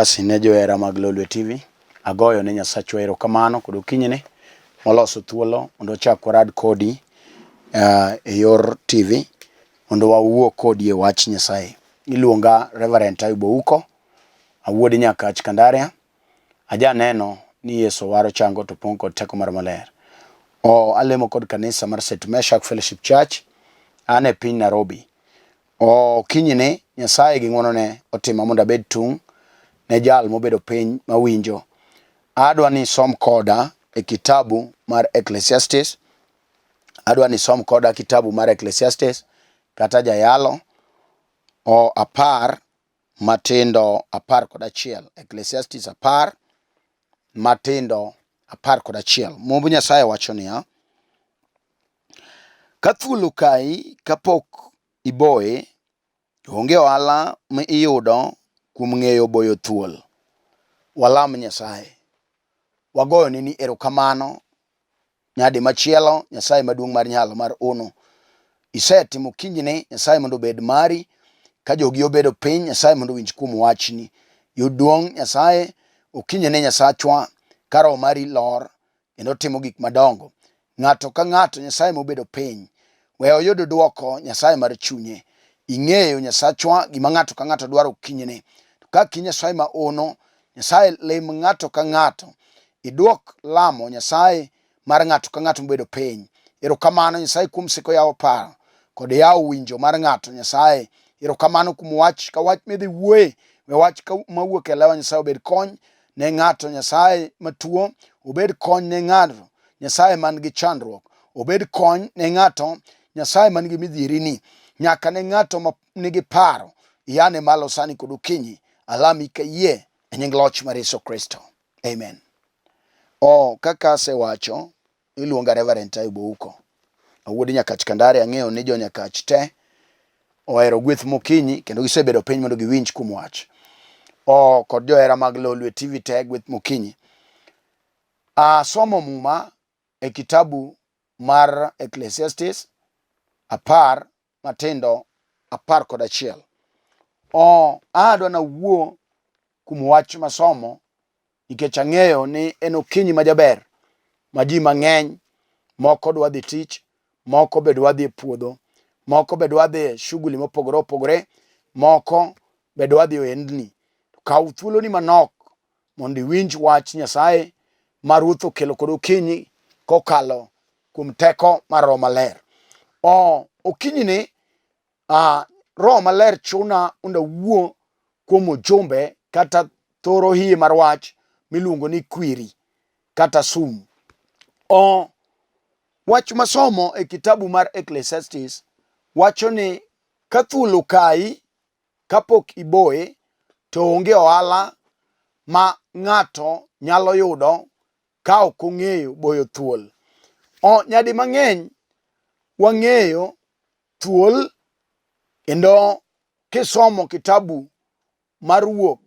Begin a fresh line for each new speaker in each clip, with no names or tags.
Basi ne johera mag Lolwe TV, agoyo ne Nyasachwa erokamano kod okinyini moloso thuolo mondo wachak warad kodi e yor TV mondo wawuo kodi e wach Nyasaye. Iluonga Reverend Ayub Ouko, awuod Nyakach Kandaria, ajaneno ni Yesu waro chango to pong' kod teko mar maler. O alemo kod kanisa mar St. Meshak Fellowship Church, an e piny Nairobi. Okinyini Nyasaye gi ng'wonone otima mondo abed tung' ne jal mobedo piny mawinjo. Adwa ni isom koda e kitabu mar Ecclesiastes. Adwa ni isom koda kitabu mar Ecclesiastes kata Jayalo o apar matindo 11. Ecclesiastes 10 matindo 11. Mumb Nyasaye wacho niya, Ka thuol okayi kapok iboye, onge ohala mi iyudo kuom ng'eyo boyo thuol. Walam Nyasaye. Wagoyoni ni erokamano nyadi machielo, Nyasaye maduong' mar nyalo mar ono. Isetimo kinyni, Nyasaye mondo obed mari. Ka jogi obedo piny, Nyasaye mondo owinj kuom wachni. Yud duong' Nyasaye, okinyni Nyasachwa, ka roho mari lor kendo timo gik madongo. Ng'ato ka ng'ato Nyasaye mobedo piny, we oyud dwoko Nyasaye mar chunye. Ing'eyo Nyasachwa gima ng'ato ka ng'ato dwaro okinyini. To ka kiny Nyasaye ma ono, Nyasaye lim ng'ato ka ng'ato. Idwok lamo Nyasaye mar ng'ato ka ng'ato mobedo piny. Erokamano Nyasaye kuom siko yawo paro kod yawo winjo mar ng'ato Nyasaye. Erokamano kuom wach ka wach midhi wuoye, we wach mawuok e lewa Nyasaye obed kony ne ng'ato Nyasaye matuo, obed kony ne ng'ato Nyasaye man gi chandruok, obed kony ne ng'ato Nyasaye man gi midhierini, nyaka ne ng'ato ma nigi paro. Iyane malo sani kod okinyi, alami kayie e nying loch mar Yesu Kristo. Amen. O, kaka asewacho, iluonga Reverend Ayub Ouko. Awuod Nyakach Kandare, ang'eyo ni jo Nyakach te ohero gweth mokinyi kendo gisebedo piny mondo giwinj kuom wach. O kod johera mag Lolwe TV te gweth mokinyi. Asomo muma e kitabu mar Ecclesiastes 10 matindo 11. O adwa nawuo kuom wach masomo nikech ang'eyo ni en okinyi majaber ma ji mang'eny moko dwa dhi tich, moko be dwa dhi e puodho, moko be dwa dhi e shughuli mopogore opogore, moko be dwa dhi e ohendni. Kaw thuoloni manok mondo iwinj wach Nyasaye ma Ruoth okelo kod okinyi kokalo kuom teko mar Roho Maler. O okinyini Roho Maler chuna mondo awuo kuom ujumbe kata thoro hie mar wach miluongo ni kwiri kata sum. O wach masomo e kitabu mar Ecclesiastes wacho ni ka thuol okayi kapok iboye to onge ohala ma ng'ato nyalo yudo ka ok ong'eyo boyo thuol. O nyadi mang'eny wang'eyo thuol kendo kisomo kitabu mar wuok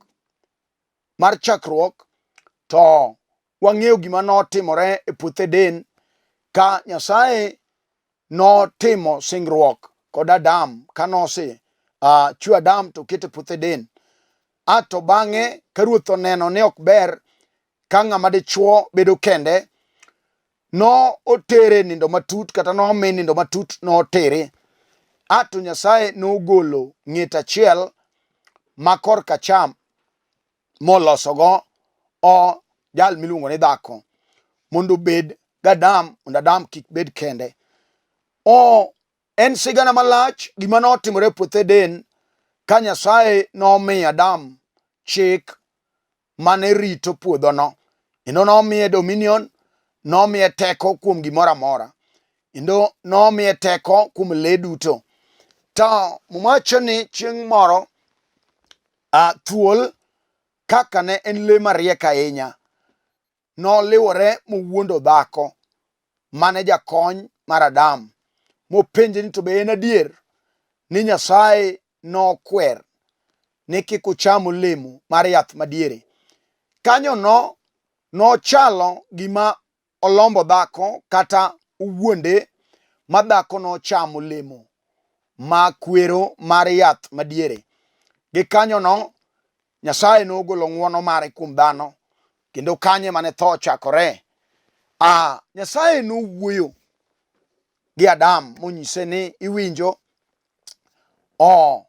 mar chakruok to wang'eyo gima notimore e puoth Eden ka Nyasaye notimo singruok kod Adam ka nose chwe Adam to okete e puoth Eden. A to bang'e ka ruoth oneno ni ok ber ka ng'ama dichuo bedo kende, no otere nindo matut kata nomi nindo matut notere. A to Nyasaye nogolo ng'et achiel ma korka acham molosogo o jal miluongo ni dhako mondo obed gAdam mondo Adam kik bed kende. O en sigana malach gima notimore e puoth Eden ka Nyasaye nomiyo Adam chik mane rito puodhono. Kendo nomiye dominion, nomiye teko kuom gimoro amora. Kendo nomiye teko kuom le duto. To Muma wacho ni chieng' moro thuol kaka ne en le mariek ahinya, noliwore mowuondo dhako mane jakony mar Adam, mopenje ni to be en adier ni Nyasaye nokwer ni kik ucham olemo mar yath madiere. Kanyono nochalo gima olombo dhako kata owuonde ma dhako nochamo olemo ma kwero mar yath madiere. Gikanyono Nyasaye nogolo ng'wono mare kuom dhano kendo kanye mane tho ochakore. Ah, Nyasaye nowuoyo gi Adam monyise ni iwinjo oh,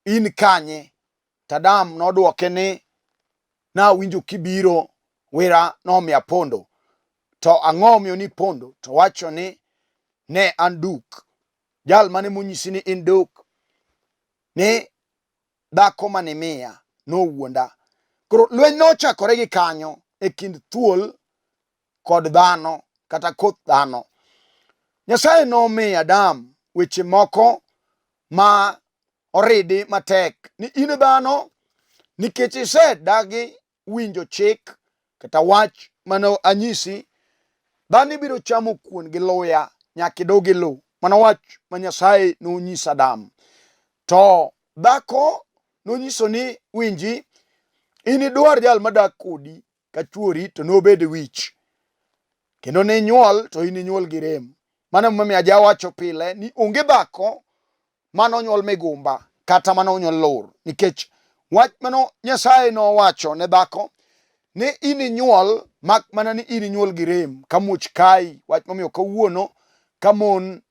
in kanye? To Adam nodwoke ni nawinjo kibiro wira nomiya pondo. To ang'o omiyo ni pondo? To wacho ni ne an duk. Jal mane monyisi ni in duk ni dhako mane imiya nowuonda. Koro lweny nochakore gi kanyo e kind thuol kod dhano kata koth dhano. Nyasaye nomiyo Adam weche moko ma oridi matek ni in dhano nikech isedagi winjo chik kata wach mane anyisi, dhano ibiro chamo kuon gi luya nyaka idog e lowo. Mano wach ma Nyasaye nonyiso Adam. To dhako nonyiso ni winji, in idwar jal madak kodi ka chwori to nobed wich, kendo ne inyuol to in inyuol gi rem. Mano emomiyo ajawacho pile ni onge dhako mane onyuol migumba kata mane onyuol lur nikech wach mano Nyasaye nowacho ne dhako ni in inyuol mak mana ni in inyuol gi rem ka muoch kayi wach momiyo kawuono ka mon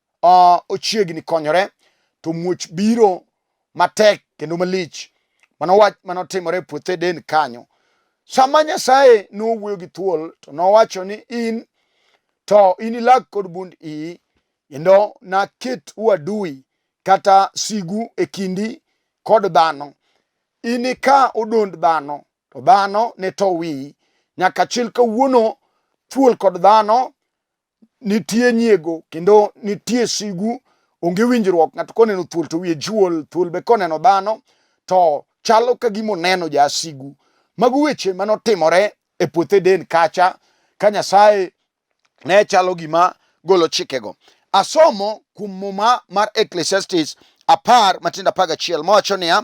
ochiegni konyore to muoch biro matek kendo malich mano wach mane otimore e puoth Eden kanyo sama Nyasaye nowuoyo gi thuol to nowacho ni in to in ilag kod bund iyi Kendo naket uadui kata sigu e kindi kod dhano. Inika odond dhano, to dhano ne to wiyi. Nyaka chil kawuono thuol kod dhano nitie nyiego kendo nitie sigu, onge winjruok. Ng'ato koneno thuol to wiye juol, thuol be koneno dhano to chalo ka gima oneno jasigu. Mago weche manotimore e puoth Eden kacha ka Nyasaye ne chalo gima golo chikego. Asomo kuom muma mar Ecclesiastes 10:11 mawacho niya,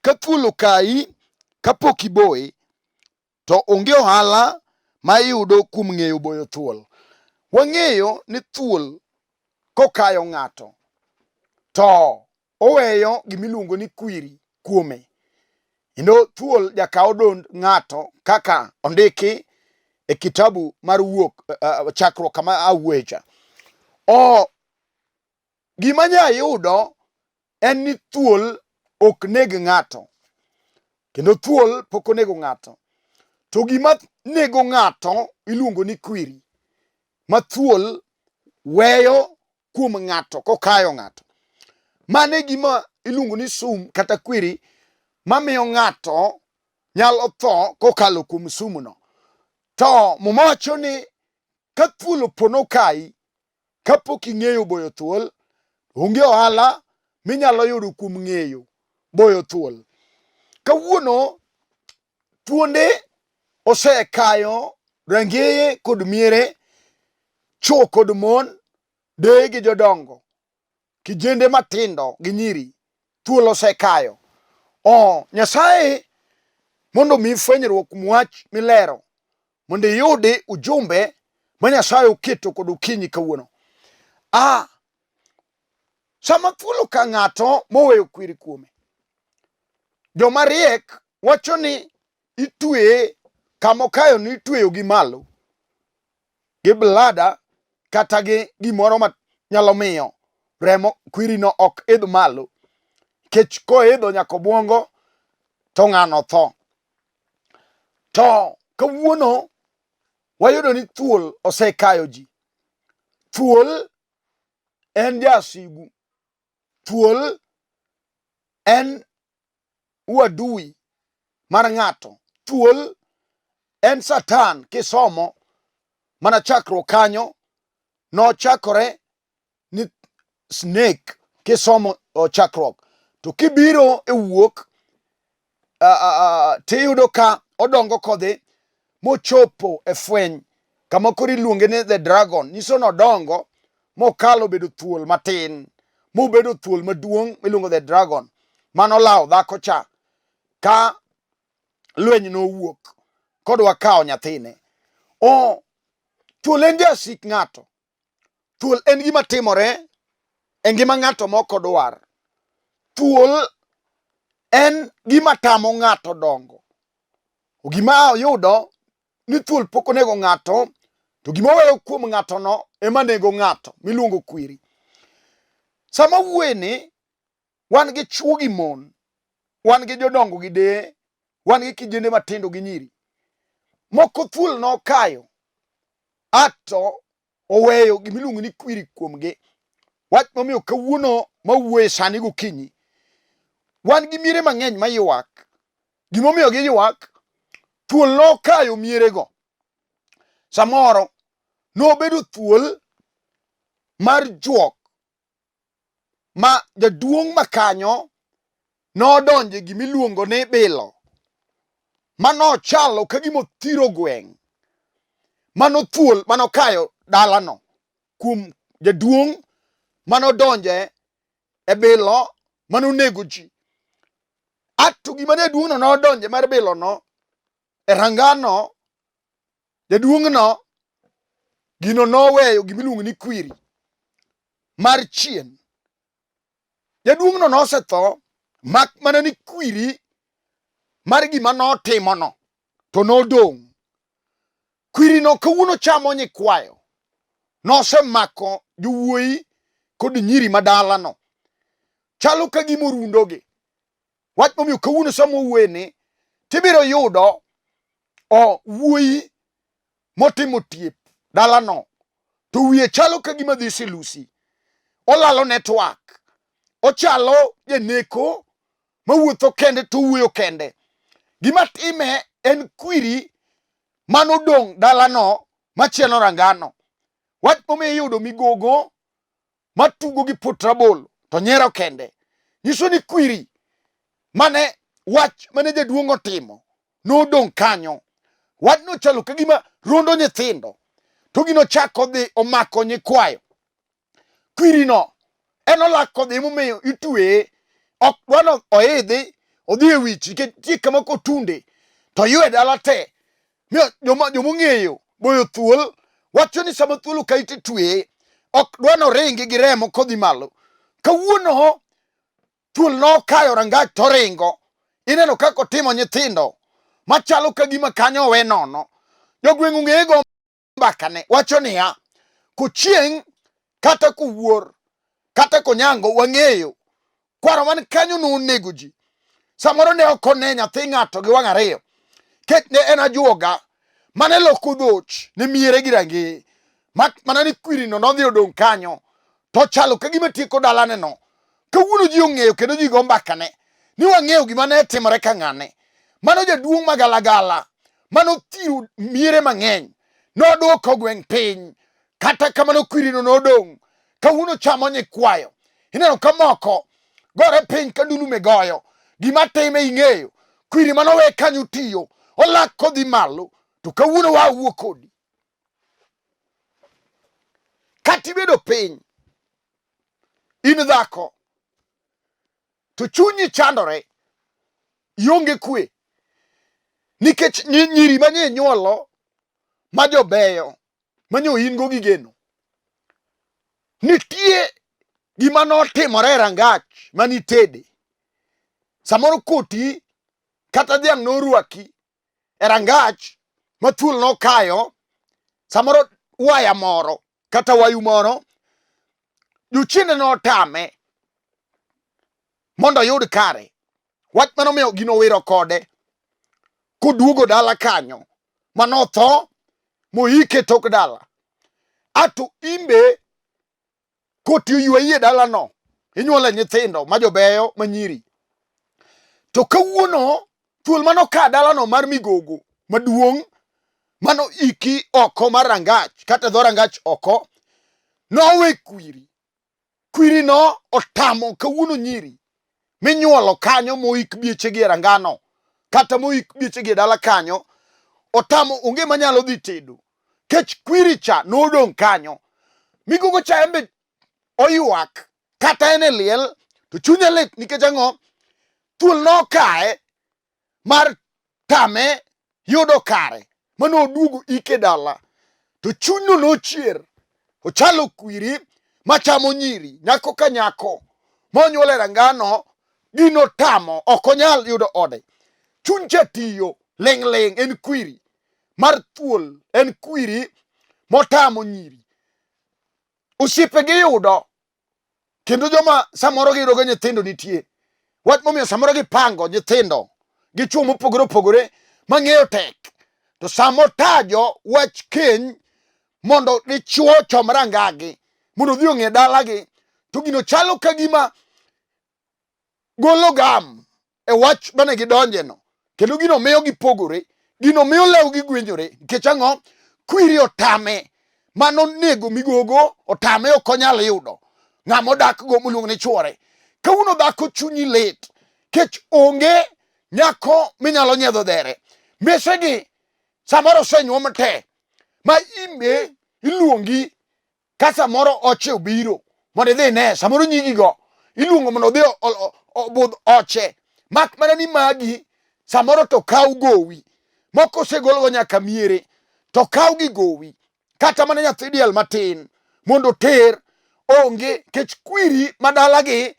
ka thuol okayi kapok iboye to onge ohala ma iyudo kuom ng'eyo boyo thuol. Wang'eyo ni thuol kokayo ng'ato to oweyo gimiluongo ni kwiri kuome. Kendo thuol jakaw dond ng'ato kaka ondiki e kitabu mar wuok uh, chakruok kama awuoye cha. O gima nya yudo en ni thuol ok neg ng'ato kendo thuol pok onego ng'ato. To gima nego ng'ato iluongo ni kwiri ma thuol weyo kuom ng'ato kokayo ng'ato. Mano e gima iluongo ni sum kata kwiri mamiyo ng'ato nyalo tho kokalo kuom sumno. To Muma wacho ni ka thuol opono okayi kapok ing'eyo boyo thuol, onge ohala minyalo yudo kuom ng'eyo boyo thuol. Kawuono thuonde osekayo rangeye kod miere, chwo kod mon, deye gi jodongo, kijende matindo gi nyiri, thuol osekayo. O Nyasaye mondo omi fwenyruok kuom wach milero mondo iyudi ujumbe ma Nyasaye oketo kod okinyi kawuono. A sama thuol oka ng'ato moweyo kwiri kuome, joma riek wacho ni itweye kama okayo ni itweyo gi malo gi blada kata gi gimoro ma nyalo miyo remo kwirino ok idh malo nikech koidho nyaka obwongo to ng'ano tho. To kawuono wayudo ni thuol osekayo ji. Thuol en jasigu. Thuol en uadui mar ng'ato. Thuol en Satan kisomo mana chakruok kanyo nochakore ni snake kisomo chakruok to kibiro e wuok tiyudo ka odongo kodhi mochopo e fweny kama koro iluonge ni the dragon nyiso ni odongo mokalo bedo thuol matin mobedo thuol maduong' miluongo the dragon mano olawo dhako cha ka lweny nowuok kodwa kawo nyathine. O thuol en jasik ng'ato. Thuol en gima timore e ngima ng'ato ma ok odwar. Thuol En gima tamo ng'ato dongo. Gima oyudo ni thuol pok onego ng'ato to gima oweyo kuom ng'atono ema nego ng'ato miluongo kwiri. Sama wuoye ni wan gi chwo gi mon, wan gi jodongo gi deye, wan gi kijende matindo gi nyiri. Moko thuol nokayo ato oweyo gimiluongo ni kwiri kuomgi. Wach momiyo kawuono mawuoye sani gokinyi, wan gi miere mang'eny maywak. Gimomiyo giywak, thuol nokayo mierego. Samoro nobedo thuol mar juok ma jaduong' ma kanyo nodonjo e gima iluongo ni bilo ma nochalo ka gima othiro gweng' mano thuol manokayo dalano kuom jaduong' manodonje e bilo manonego ji ato gima jaduong'no nodonje mar bilono e rangano Jaduong'no gino noweyo gimiluongo ni kwiri mar chien. Jaduong'no nosetho mak mana ni kwiri mar gima notimono to nodong'. Kwirino kawuono chamo nyikwayo. Nosemako jowuoyi kod nyiri madalano. Chalo ka gima orundogi. Wach momiyo kawuono sama owuoye ni tibiro yudo o wuoyi motimo tiep dalano to wiye chalo ka gima dhi silusi. Olalo network. Ochalo janeko mawuotho kende to wuoyo kende. Gima time en kwiri manodong' dalano machielo rangano. Wach momiyo iyudo migogo matugo gi pot rabolo to nyiero kende nyiso ni kwiri mane wach mane jaduong' otimo nodong' kanyo wachno chalo ka gima rondo nyithindo to gino chako dhi omako nyikwayo kwirino en olak kodhi emomiyo itweye ok dwano oidhi odhi e wich nikech nitie kama kotunde to ywe dala te Miyo joma jomong'eyo boyo thuol wacho ni sama thuol okayi to itweye ok dwa noringi gi remo kodhi malo. Kawuono thuol nokayo rangach to oringo. Ineno kaka otimo nyithindo machalo ka gima kanyo owe nono. Jogweng' ong'eye go mbakane wacho niya, kochieng' kata kowuor kata konyango wang'eyo kwaro man kanyo nonego ji samoro ne ok one nyathi ng'ato gi wang' ariyo ket ne en ajuoga mane loko dhoch ne miere gi rangeye mak mana ni kwirino nodhi odong' kanyo to chalo ka gima tieko dalane no kawuono ji ong'eyo kendo ji go mbakane ni wang'eyo gima ne timore ka ng'ane mano jaduong' magalagala mano thiro miere mang'eny nodwoko gweng' piny kata kamano kwirino nodong' kawuono chamo nyikwayo ineno ka moko gore piny ka ndulume goyo gima time ing'eyo kwiri manowe kanyo tiyo olak kodhi malo to kawuono wawuo kodi kata ibedo piny in dhako to chunyi chandore ionge kwe nikech nyiri manye nyuolo ma jobeyo manyo in go gi geno nitie gima notimore e rangach manitede samoro koti kata dhiang' norwaki e rangach ma thuol nokayo samoro waya moro kata wayu moro jochiende notame mondo oyud kare wach mano miyo gino wiro kode koduogo dala kanyo manotho moike tok dala ato imbe koti oywayi e dalano inyuole nyithindo ma jobeyo ma nyiri to kawuono thuol mano ka dalano mar migogo maduong' mano iki oko mar rangach kata dho rangach oko nowe kwiri Kwirino otamo kawuono nyiri minyuolo kanyo moik biechegi e rangano kata moik biechegi e dala kanyo otamo onge manyalo dhi tedo kech kwiri cha nodong' kanyo migogo cha embe oywak kata en e liel to chunye lit nikech ang'o thuol nokaye mar tame yudo kare mane oduogo ike dala to chunyno nochier ochalo kwiri machamo nyiri nyako ka nyako monyuol e rangano Gino tamo, ok onyal yudo ode. Chuny cha tiyo ling' ling' en kwiri mar thuol, en kwiri motamo nyiri. Osiepe giyudo kendo joma samoro giyudogo nyithindo nitie. Wach momiyo samoro gipango nyithindo gi chwo mopogore opogore mang'eyo tek. To sama otajo wach keny mondo dichwo ochom rangagi mondo odhi ong'e dalagi to gino chalo ka gima golo gam e wach mane gidonjeno kendo gino miyo gipogore gino miyo lewgi gwenjore nikech ang'o kwiri otame mano nego migogo otame ok onyal yudo ng'ama odakgo moluongo ni chwore kawuono dhako chunyi lit kech onge nyako minyalo nyiedho dhere mesegi samoro osenyuom te ma imbe iluongi ka samoro oche obiro mondo idhi ine samoro nyigigo iluongo mondo odhi obudh oche mak mana ni magi samoro to kaw gowi moko osegolgo nyaka miere to kaw gi gowi kata mana nyathi diel matin mondo oter onge kech kwiri ma dalagi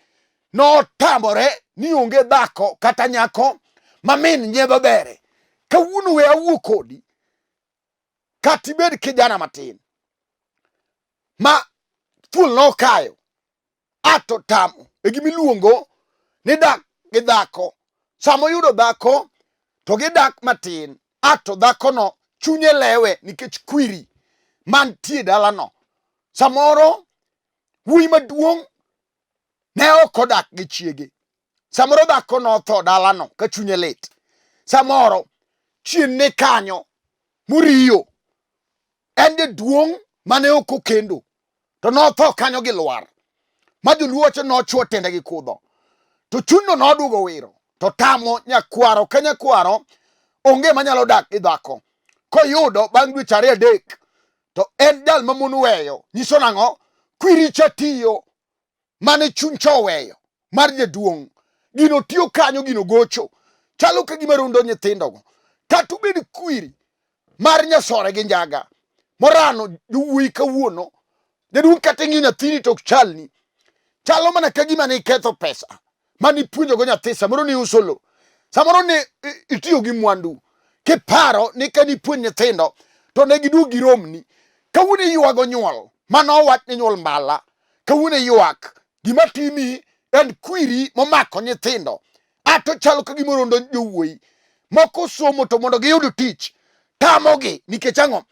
notamore ni onge dhako kata nyako ma min nyiedho dhere kawuono we awuo kodi kata ibed kijana matin ma thuol nokayo ato tamo e gima iluongo ni dak gi dhako sama oyudo dhako to gidak matin ato dhakono chunye lewe nikech kwiri mantie dalano samoro wuoyi maduong' ne ok odak gi chiege samoro dhako notho dalano ka chunye lit samoro chien ne kanyo moriyo en jaduong' mane ok okendo to notho kanyo gi lwar ma joluo wacho nochwo tiende gi kudho to chunyno noduogo wiro to tamo nyakwaro ka nyakwaro onge manyalo dak gi dhako koyudo bang' dweche ariyo adek to en jal ma mon weyo nyiso nang'o kwiri cha tiyo mane chuny cha oweyo mar jaduong' gino tiyo kanyo gino gocho chalo ka gima rundo nyithindogo kata obed kwiri mar nyasore gi njaga morano jowuoyi kawuono jaduong' kata ing'iyo nyathini to ok chalni chalo mana ka gima ne iketho pesa mane ipuonjogo nyathi samoro ne iuso lo samoro ne itiyo gi mwandu kiparo ni ka nipuonj nyithindo to ne giduog giromni kawuono iywago nyuol mano owach ni nyuol mbala kawuono iywak gima timi en kwiri momako nyithindo ato chalo ka gima orondo jowuoyi moko somo to mondo giyud tich tamogi nikech ang'o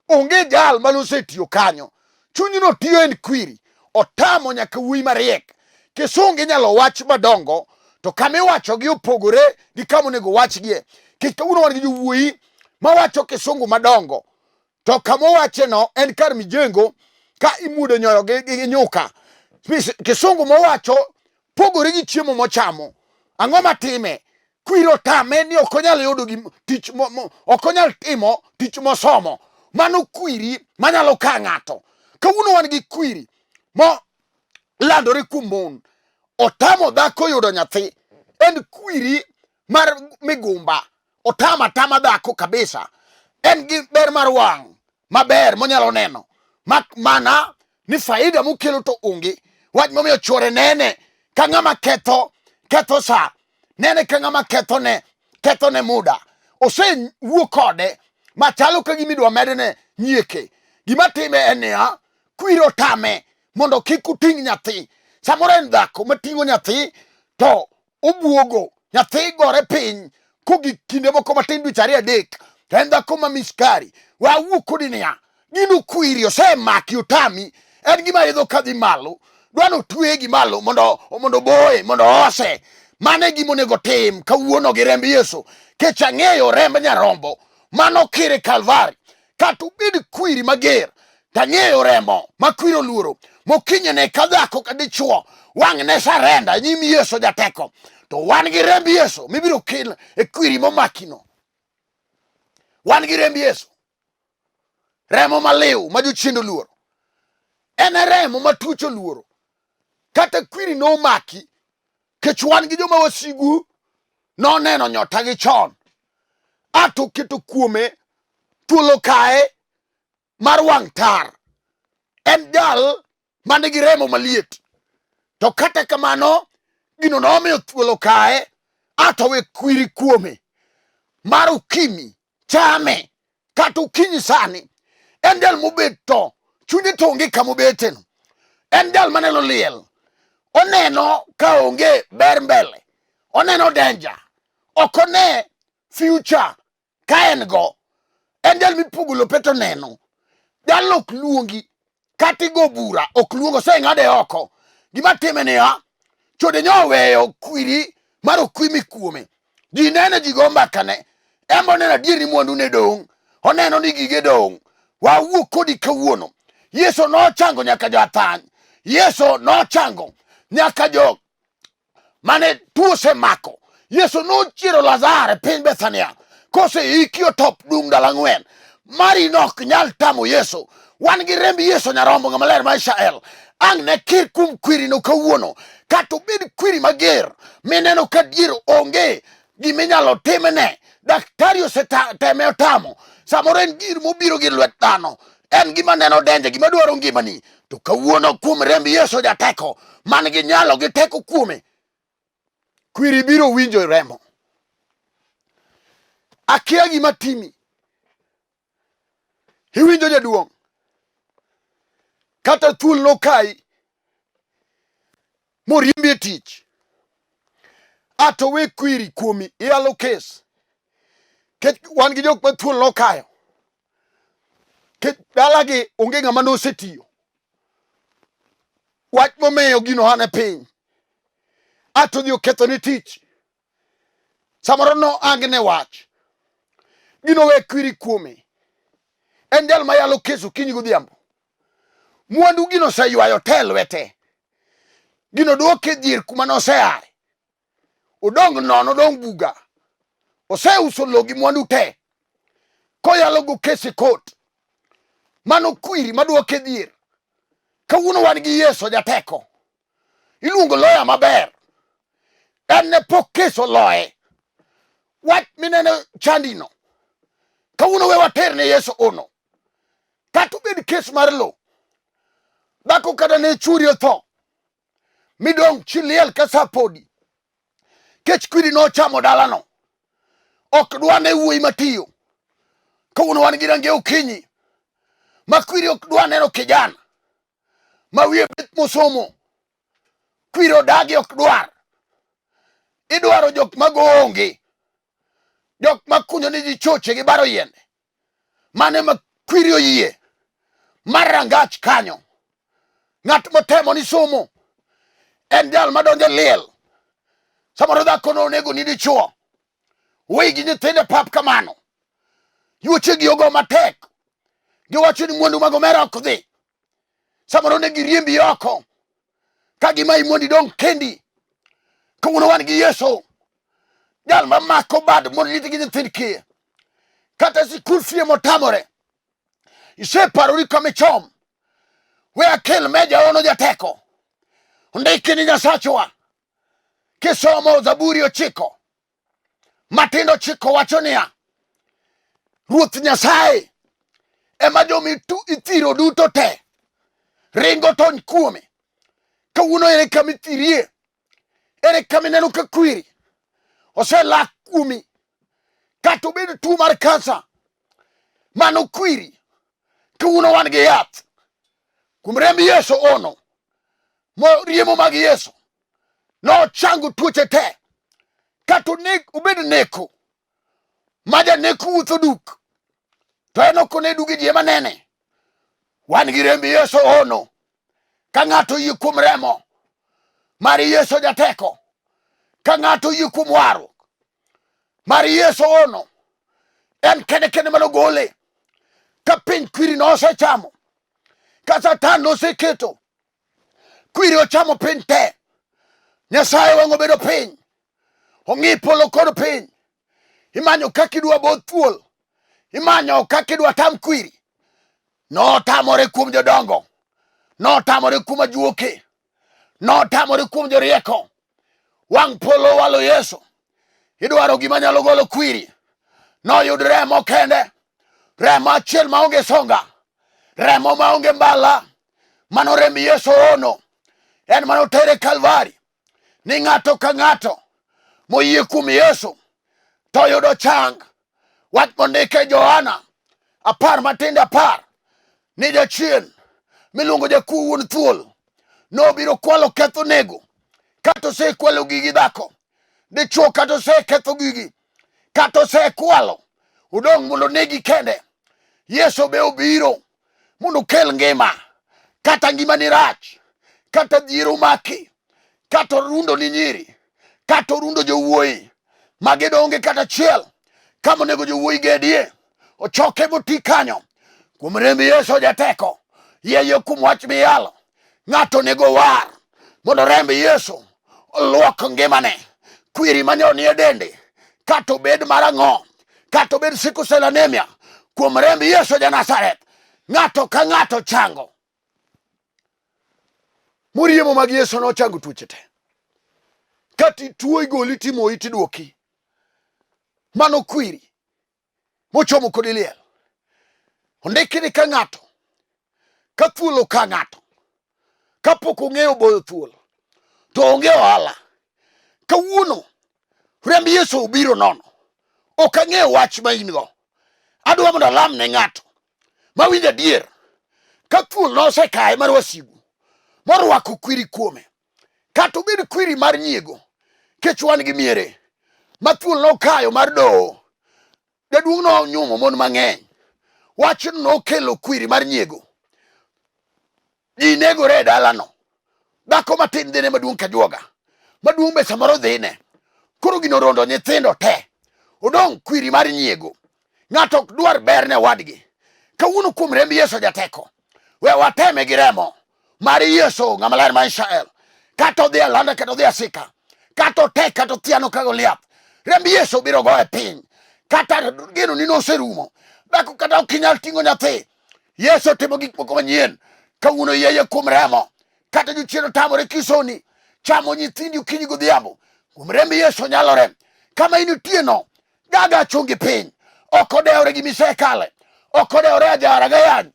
onge jal mane osetiyo kanyo chunyno tiyo en kwiri otamo nyaka wuoyi mariek kisungu inyalo wach madongo to kama iwachogi opogore gi kama onego wachgie kech kawuono wan gi jowuoyi mawacho kisungu madongo to kama owacheno en kar mijengo ka imuodo nyoyo gi, gi nyuka kisungu mowacho pogore gi chiemo mochamo ang'o matime kwir otame ni ok onyal yudo tich ok onyal timo tich mosomo mano kwiri manyalo ka ng'ato kawuono wan gi kwiri mo landore kuom mon otamo dhako yudo nyathi en kwiri mar migumba otama atama dhako kabisa en gi ber mar wang' maber monyalo neno mak mana ni faida mokelo to onge wach momiyo chwore nene ka ng'ama ketho ketho sa nene ka ng'ama ketho ne ketho ne muda osewuo kode machalo ka gima idwa medne nyieke gima time en niya kwir otame mondo kik uting' nyathi samoro en dhako mating'o nyathi to obuogo nyathi gore piny kogik kinde moko matin dweche ariyo adek to en dhako ma miskari wawuo kodi niya gino kwiri osemaki otami en gima idho kadhi malo dwa notweye gi malo mondo mondo boye mondo ose mano e gima onego tim kawuono gi remb Yesu kech ang'eyo remb nyarombo mano kire Kalvari kata ubed kwiri mager tang'eyo remo ma kwiri oluoro mokinyene ka dhako ka dichuo wang' ne sarenda e nyim Yesu jateko to wan gi remb Yesu mibiro kel e kwiri momakino wan gi remb Yesu remo maliw ma jochiende oluoro en e remo ma tuoche oluoro kata kwiri nomaki kech wan gi joma wasigu noneno nyota gi chon ato keto kuome thuolo kae mar wang' tar en jal man gi remo maliet to kata kamano Gino nomiyo thuolo kaye ato we kwiri kuome mar ukimi chame kata okinyi sani en jal mobet to chunye to onge kama obeteno en jal maneno liel oneno ka onge ber mbele oneno danger ok one future ka en go en jal mipogo lope to neno jalno ok luongi kata igo bura ok luongo oseng'ade oko gima time niya chode nyo oweyo kwiri mar okwimi kuome ji nene ji go mbakane embo oneno adier ni mwandu ne dong' oneno ni gige dong' wawuo kodi kawuono yesu nochango nyaka jo athany yesu nochango nyaka jo mane tuo osemako. Yesu nochiero Lazaro e piny Bethania koseiki otop dung' ndalo ang'wen. Mari no ok nyal tamo Yesu. Wan gi remb Yesu nyarombo ng'ama ler ma Israel. Ang' ne kir kuom kwirino kawuono. Kata obed kwiri mager mineno ka dier onge giminyalo timne. Daktari oseteme otamo. Samoro en gir mobiro gi lwet dhano. En gima neno denje, gima dwaro ngimani. To kawuono kuom remb Yesu jateko man gi nyalo gi teko kuome, kwiri biro winjo remo. Akia gima timi. Iwinjo jaduong'? Kata thuol nokayi moriembi e tich, ato we kwiri kuomi iyalo kes. Kech wan gi jok ma thuol nokayo. Kech dalagi onge ng'ama nosetiyo. Wach momiyo gino hane piny. Ato dhi oketho ni tich. Samoro no angne wach. Gino we kwiri kuome. En jal mayalo kes okinyi godhiambo. Mwandu gino oseywayo te e lwete. Gino dwoke dhier kuma noseaye. Odong' nono, odong' buga. Oseuso lowo gi mwandu te. Koyalo go kes e kot. Mano kwiri madwoke dhier. Kawuono wan gi Yesu jateko. Iluongo loya maber. En ne pok kes oloye. Wach mineno chandino. Kawuono we water ne Yesu ono. Kata obed kes mar lowo. Dhako kata ne chwori otho. Midong' chi liel ka sa podi. Kech kwiri nochamo dalano. Ok dwa ne wuoyi matiyo. Kawuono wan gi range okinyi. Ma kwiri ok dwa neno kijana. Ma wiye bet mosomo. Kwiri odagi ok dwar. Idwaro jok mago onge. Jok makunyo ni ji choche gi baro yiende. Mane ma kwiri oyie mar rangach kanyo. Ng'at motemo ni somo en jal madonjo liel. Samoro dhako no onego ni dichuo. Wei gi nyithinde pap kamano. Yuochegi ogo matek. Giwacho ni mwandu mag omera ok dhi. Samoro ne giriembi oko. Ka gimayi mondo idong' kendi. Kawuono wan gi Yesu. Jal mamako bad mon liete gi nyithind kiye. Kata sikul fie motamore. Iseparori kama ichom. We akel meja ono jateko. Ondiki ni Nyasachwa. Kisomo Zaburi 9 matindo 9 wacho niya, Ruoth Nyasaye ema joma ithiro duto te ringo tony kuome. Kawuono ere kama ithirie? Ere kama ineno ka kwiri oselak kuomi? Kata obed tuo mar kansa, mano kwiri. Kawuono wan gi yath kuom remb Yesu ono mo riemo mag Yesu nochango tuoche te. Kata obed neko ma janeko wuotho duk to en ok one duge ji ema nene. Wan gi remb Yesu ono. Ka ng'ato oyie kuom remo mar Yesu jateko, ka ng'ato oyie kuom warruok mar Yesu ono, en kende kende manogole ka piny kwiri nosechamo, ka Satan noseketo kwiri ochamo piny te. Nyasaye wang' obedo piny, ong'i polo kod piny. Imanyo kaka idwa bo thuol, imanyo kaka idwa tam kwiri. Notamore kuom jodongo, notamore kuom ajuoke, notamore kuom jorieko. Wang' polo walo Yesu. Idwaro gima nyalo golo kwiri. Noyud remo kende, remo achiel maonge songa, remo maonge mbala, mano remb Yesu ono, en mano tere Kalvari. Ni ng'ato ka ng'ato moyie kuom Yesu to yudo chang. Wach mondik e Johana 10:10 ni jachien miluongo jakuo wuon thuol nobiro kwalo ketho nego kata osekwalo gigi dhako dichwo kata oseketho gigi kata osekwalo odong' mondo negi kende. Yesu be obiro mondo okel ngima kata ngimani rach kata dhier omaki kata orundo ni nyiri kata orundo jowuoyi magi donge kata achiel kama onego jowuoyi gedie ochoke moti kanyo kuom remb Yesu jateko yeye kuom wach miyalo ng'ato onego war mondo remb Yesu oluok ngimane kwiri manyo nie dende kata obed mar ang'o kata obed sickle cell anemia kuom remb Yesu ja Nazareth ng'ato ka ng'ato chango moriemo mag Yesu nochango tuoche te kata ituo igoli timoyi tidwoki mano kwiri mochomo kod liel ondiki ni ka ng'ato ka thuol oka ng'ato kapok ong'eyo boyo thuol to onge ohala kawuono remb Yesu obiro nono ok ang'eyo wach ma in go adwa mondo alam ne ng'ato mawinjo adier ka thuol nosekaye mar wasigu morwako kwiri kuome kata obed kwiri mar nyiego kech wan gi miere ma thuol nokayo mar doho jaduong' nonyuomo mon mang'eny wachno nokelo kwiri mar nyiego ji negore e dalano dhako matin dhine maduong' ka juoga maduong' be samoro dhine koro gino rondo nyithindo te odong' kwiri mar nyiego ng'ato ok dwar ber ne wadgi kawuono kuom remb Yesu jateko we wateme gi remo mar Yesu ng'ama ler mar Israel kata odhi alanda kata odhi asika kata otek kata othiano ka Goliath remb Yesu biro goye piny kata geno ni noserumo dhako kata ok inyal ting'o nyathi Yesu timo gik moko manyien kawuono yeye kuom remo kata jochien otamore kisoni chamo nyithindi okinyi godhiambo kuom remb Yesu nyalore kama initieno gaga chungi piny ok odewore gi misekale ok odewore ajara gayany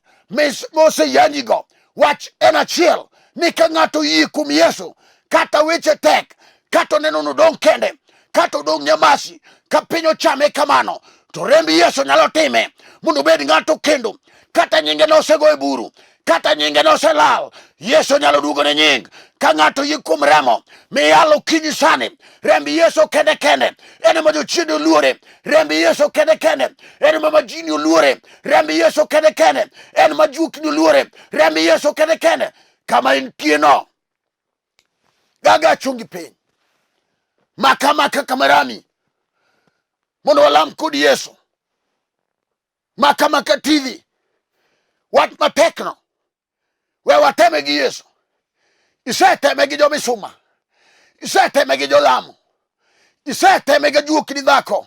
moseyanyigo wach en achiel ni ka ng'ato oyie kuom Yesu kata weche tek kata oneno nodong' kende kata odong' nyamasi ka piny ochame kamano to remb Yesu nyalo time mondo obed ng'ato kendo kata nyinge nosego e buru kata nyinge noselal Yesu nyalo duogo ne nying ka ng'ato yie kuom remo miyalo kinyi sani remb Yesu kende kende en ema jochiende oluore remb Yesu kende kende en ema majini oluore remb Yesu kende kende en ma juokni oluore remb Yesu kende kende kama entie no gaga chungi piny maka maka kamarami mondo walam kod Yesu maka maka TV wach matekno we wateme gi Yesu iseteme gi jomisuma iseteme gi jolamo iseteme gi juokni dhako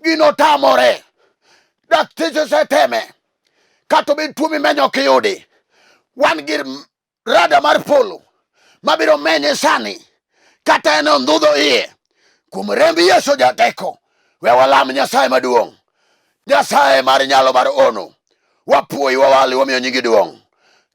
gino tamore dakteche oseteme kata obed tuo mimenyo ok iyudi wan gi rada mar polo mabiro menye sani kata en ondhudho iye kuom remb Yesu jateko we walam Nyasaye maduong' Nyasaye mar nyalo mar ono wapuoyi wawali wamiyo nyingi duong'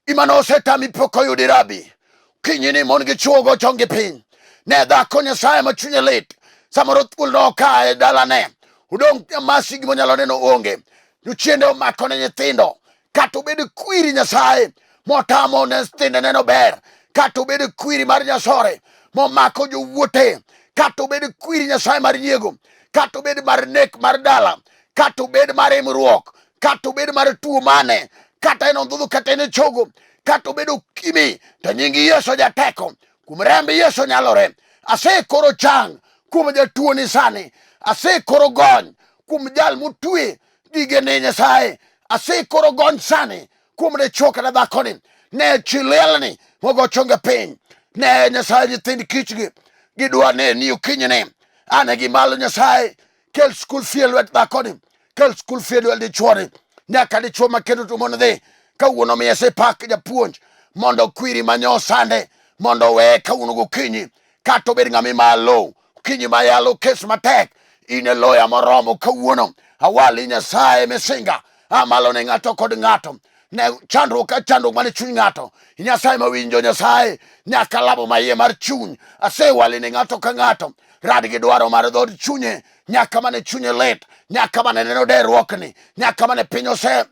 gima nosetami pok oyudi rabi kinyini mon gi chwo go chong gi piny ne dhako Nyasaye ma chunye lit samoro thuol nokaye dalane odong' masi gima onyalo neno onge jochiende omako ne nyithindo kata obed kwiri Nyasaye motamo ne nyithinde neno ber kata obed kwiri mar nyasore momako jowuote kata obed kwiri Nyasaye mar nyiego kata obed mar nek mar dala kata obed mar imruok kata obed mar tuo mane kata en ondhudhu kata en chogo kata obed okimi to nying Yesu jateko kuom remb Yesu nyalore asekoro chang kuom jatuo ni sani asekoro gony kuom jal motwe gige ne Nyasaye asekoro gony sani kuom dichwo kata dhakoni ne chi lielni mogo chonge piny ne Nyasaye nyithind kichgi gidwa ne ni okinyni ane gi malo Nyasaye kel skul fee e lwet dhakoni kel skul fee e lwet dichwoni nyaka dichwo ma kendo to mon dhi kawuono miye sipak japuonj mondo kwiri manyo sande mondo oweye kawuono gokinyi kata obed ng'ama imalo okinyi ma yalo kes matek in e loya moromo kawuono awali Nyasaye misinga amalo ne ng'ato kod ng'ato Ne chandruok ka chandruok mane chuny ng'ato. Nyasaye mawinjo Nyasaye nyaka lamo maiye mar chuny. Asewali ne ng'ato ka ng'ato. Rad gi dwaro mar dhood chunye nyaka mane chunye lit, nyaka mane neno derruokni, nyaka mane piny ose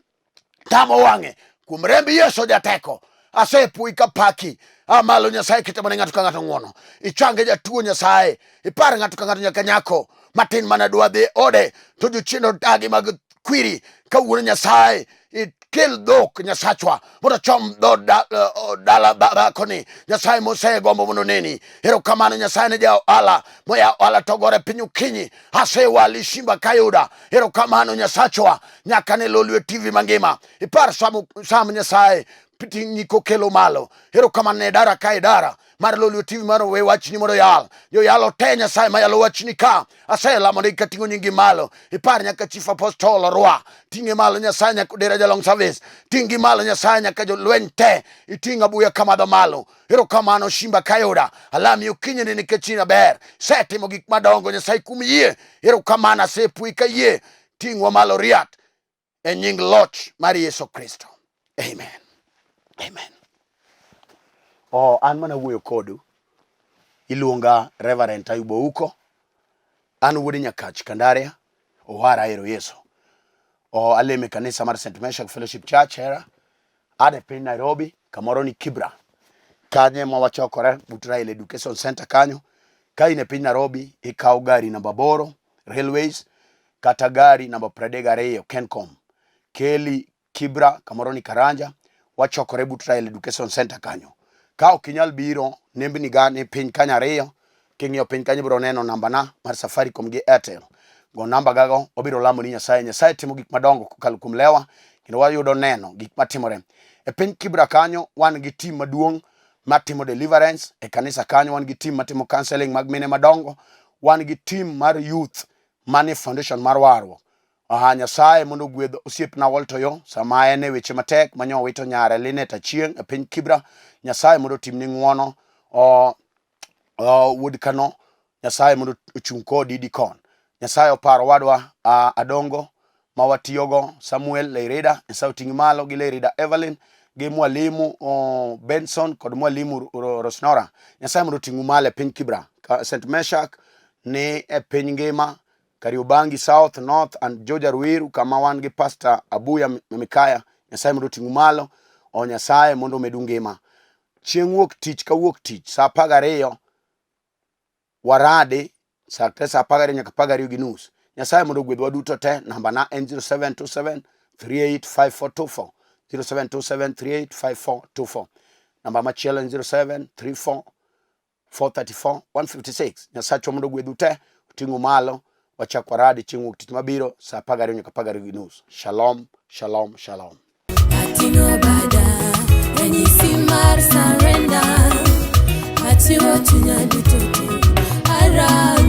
tamo wang'e kuom remb Yesu jateko asepui ka paki a malo Nyasaye kete mana ng'ato ka ng'ato ng'wono ichange jatuo Nyasaye ipar ng'ato ka ng'ato nyaka nyako matin mana dwa dhi ode to jochien odagi mag kwiri kawuono Nyasaye ikel dhok Nyasachwa mondo chom dho dala dhakoni Nyasaye mosegombo mondo neni erokamano Nyasaye ne ja ohala moya ohala to gore piny okinyi asewali simba kayuda erokamano Nyasachwa nyaka ne Lolwe TV mangima ipar sam, sam Nyasaye ting'i kokelo malo erokamano ne dara ka idara mar Lolwe TV mar we wachni mondo yal joyalo te Nyasaye mayalo wachni ka aselamo ne kating'o nyingi malo ipar nyaka Chief Apostle Rwa ting'e malo Nyasaye nyaka Dera Jalong Service ting'gi malo Nyasaye nyaka jolweny te iting' abuya kamadho malo erokamano Simba Kayuda alami okinyi ni nikech in aber setimo gik madongo Nyasaye kuom yie erokamano asepui ka yie ting'wa malo riat e nying loch mar Yesu Kristo. Amen. Amen. Oh, an mana wuoyo kodu. Iluonga Reverend Ayuba Ouko. An wuod Nyakach Kandaria, owara ero Yesu. Oh, alemo e kanisa mar St. Meshach Fellowship Church Hera. An e piny Nairobi, kamoro ni Kibra. Kanyo ema wachokore but Raila Education Center kanyo. Ka in e piny Nairobi, ikawo gari namba 8 Railways kata gari namba 32 Kencom. Keli Kibra kamoro ni Karanja, wachokore but Raila Education Center kanyo. Ka ok inyal biro, nembni ga ni piny kanyo ariyo, king'iyo piny kanyo ibiro neno nambana mar Safaricom gi Airtel. Go namba gago, wabiro lamo ni Nyasaye. Nyasaye timo gik madongo kokalo kuom lewa, kendo wayudo neno gik matimore. E piny Kibra kanyo wan gi team maduong' matimo deliverance e kanisa kanyo, wan gi team matimo counseling mag mine madongo, wan gi team mar youth manie foundation mar warruok. Aha, Nyasaye mondo ogwedh osiepna Walter Yo sama en e weche matek manyo owito nyare Linet Achieng' e piny Kibra. Nyasaye mondo otimni ng'wono. O, o, wuod Kano, Nyasaye mondo ochung' kodi dikon. Nyasaye opar owadwa Adongo ma watiyogo Samuel Leirida, Nyasaye oting'i malo gi Leirida Evelyn gi mwalimu Benson kod mwalimu Rosnora. Nyasaye mondo oting'u malo e piny Kibra. St. Meshak ni e piny ngima Kariobangi South, North and Georgia Ruiru kama wan gi Pastor Abuya Mikaya. Nyasaye mondo oting'u malo. O Nyasaye mondo omedu ngima. Chieng' wuok tich ka wuok tich saa 12 waradi saa te saa 12 nyaka 12:30. Nyasaye mondo ogwedhwa duto te. Namba na en 0727 385424 0727 385424. Namba machielo en 0734 434 156. Nyasachwa mondo ogwedhu te, oting'u malo, wachak waradi chieng' wuok tich mabiro saa 12 nyaka 12:30. Shalom, shalom, shalom.
Ating'o bada, ranyisi mar surrender. Achiwo chunya duto te, ara